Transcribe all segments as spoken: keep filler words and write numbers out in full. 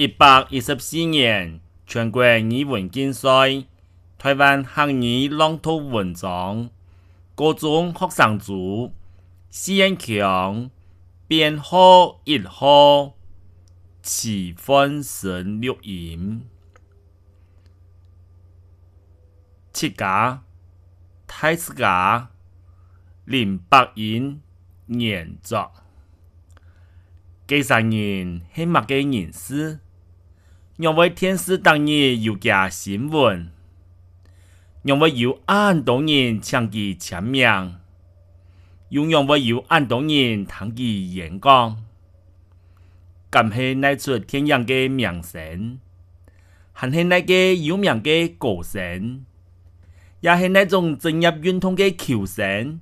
一百一十四年全國語文競賽，臺灣客語朗讀文章，高中學生組，四縣腔，編號一號，徐煥昇錄音。 自家，大自家，林伯英原作。該儕人係麼个人士？仰會電視逐日有厥新聞？仰會有恁多人請佢簽名？又仰會有恁多人聽佢演講？ 敢係哪齣電影个明星，還係哪个有名个歌星，也係哪種職業運動个球星，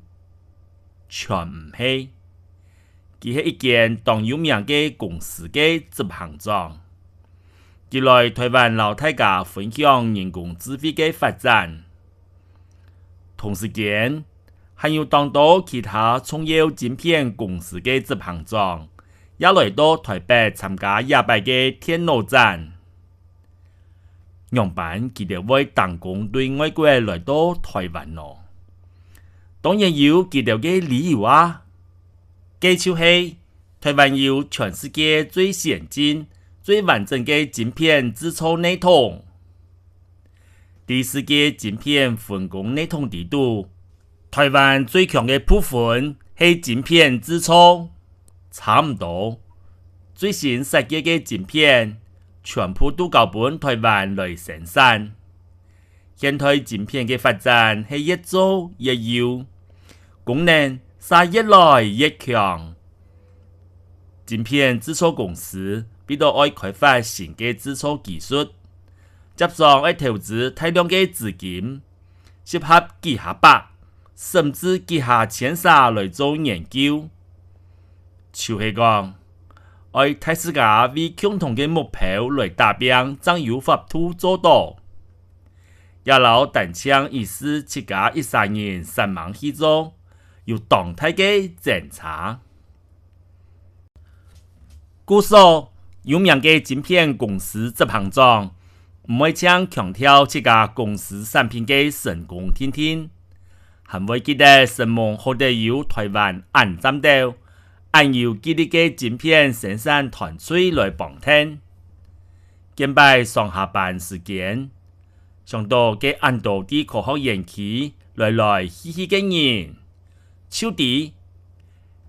全毋係。佢係一間當有名个公司个執行長，佢來臺灣摎大家分享人工智慧个發展。 同時間，還有當多其他重要晶片公司个執行長，也來到臺北參加這擺个電腦展。仰般佢兜會當工對外國來到臺灣呢？當然有佢兜个理由啊！該就係臺灣有全世界最先進、最完整个晶片製造系統。 在世界晶片分工系統裡肚，臺灣最強个部分係晶片製造，差毋多最新設計个晶片全部都交分臺灣來生產。現代晶片个發展係越做越優，功能嗄越來越強。晶片製造公司為著愛開發新个製造技術， 接上愛投資大量个資金，集合幾下百，甚至幾下千儕來做研究。就係講，愛大自家為共同个目標來打拚，正有法度做到。這摎單淨一時自家一儕人煞猛去做，有當大个精差。 故所，有名个晶片公司執行長，毋會淨強調自家公司產品个成功定定，還會記得承蒙好得有臺灣恁讚鬥、恁有技力个晶片生產團隊來幫襯。見擺上下班時間，想到該恁多在科學園區來來去去个人， 就知，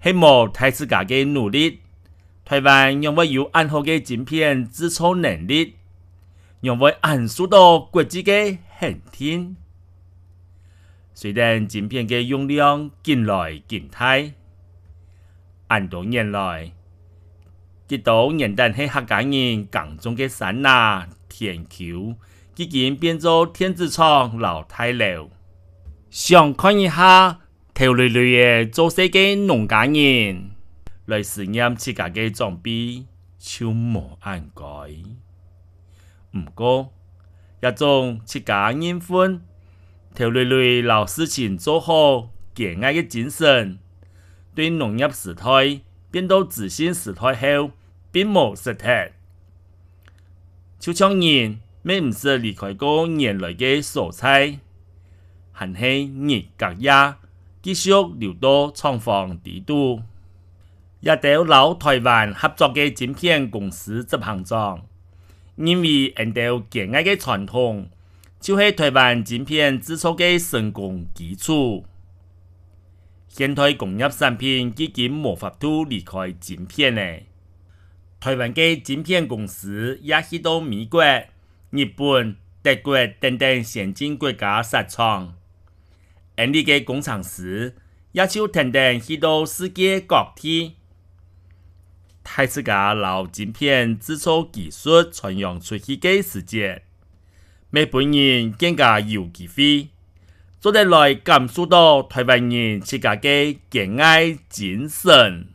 係無大自家个努力，臺灣仰會有恁好个晶片製造能力，仰會恁受到國際个肯定。雖然晶片个用量緊來緊大，恁多年來，幾多原旦係客家人耕種个山林、田坵，已經變做電子廠摎大樓。想看一下， 頭犁犁仔做事个農家人，來思念自家个長輩，就無恁該。毋過，這種自家認份、頭犁犁摎事情做好、堅毅个精神，對農業時代變到資訊時代後，並無失忒。 就像人乜毋識離開過原來个所在，還係日隔夜繼續留到廠房裡肚。這兜摎臺灣合作个晶片公司執行長，認為𠊎兜堅毅个傳統，就係臺灣晶片製造个成功基礎。 現代工業產品已經無法度離開晶片了。臺灣个晶片公司也去到美國、日本、德國等等先進國家設廠。𠊎俚个工程師也就跈等去到世界各地。大自家摎晶片製造技術傳揚出去个時節， 乜分人更加有機會，做得來感受到臺灣人自家个堅毅精神。